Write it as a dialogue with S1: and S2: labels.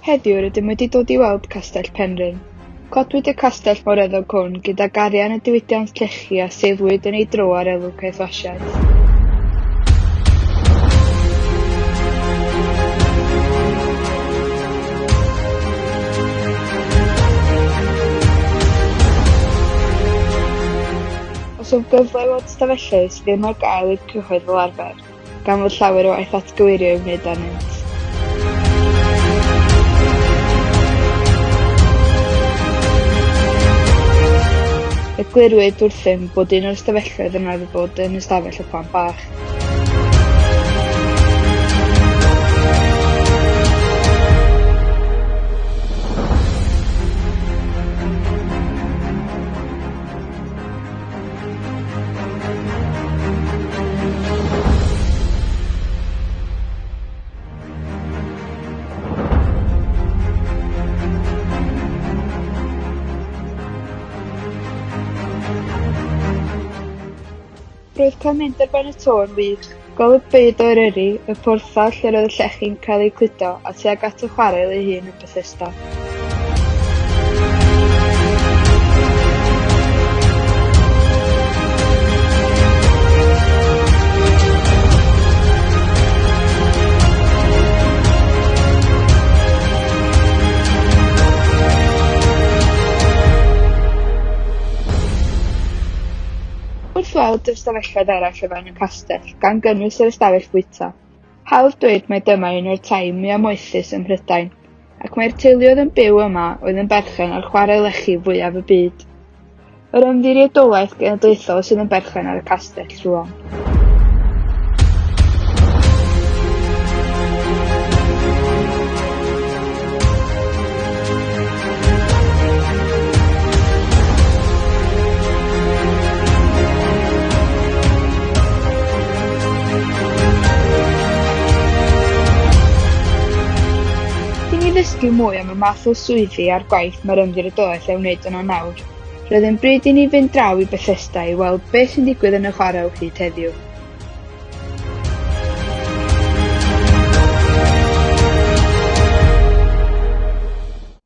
S1: Heddiw rydym wedi dod i weld Castell Penrhyn. Codwyd y castell mawreddog hwn gydag arian y diwydiant llechi a seiliwyd yn ei dro ar elw caethwasiaeth. Os oedd gyfle i weld stafelloedd sydd ddim ar gael i'r cyhoedd fel arfer, gan fod llawer o waith atgyweirio i'w wneud arnynt. Eglurwyd wrthym bod un o'r ystafelloedd yn arfer bod yn ystafell y plant bach. Roedd cael mynd ar ben y to yn wych, golygfeydd o Eryri, y porthladd lle roedd y llechi'n cael eu cludo a tuag at y chwarel ei hun yn Bethesda. Wrth weld yr ystafelloedd eraill o fewn y castell, gan gynnwys yr ystafell fwyta, Hawdd dweud mai dyma un o'r tai mwya' moethus ym Mhrydain, ac mai'r teulu oedd yn byw yma oedd yn berchen ar chwarel lechi fwyaf y byd. Yr Ymddiriedolaeth Genedlaethol sydd yn berchen ar y castell rŵan. Cyn i ddysgu mwy am y math o swyddi a'r gwaith mae'r Ymddiriedolaeth ei wneud yno nawr, roedd yn bryd i ni fynd draw i Bethesda i weld beth sy'n digwydd yn y chwarel hyd heddiw.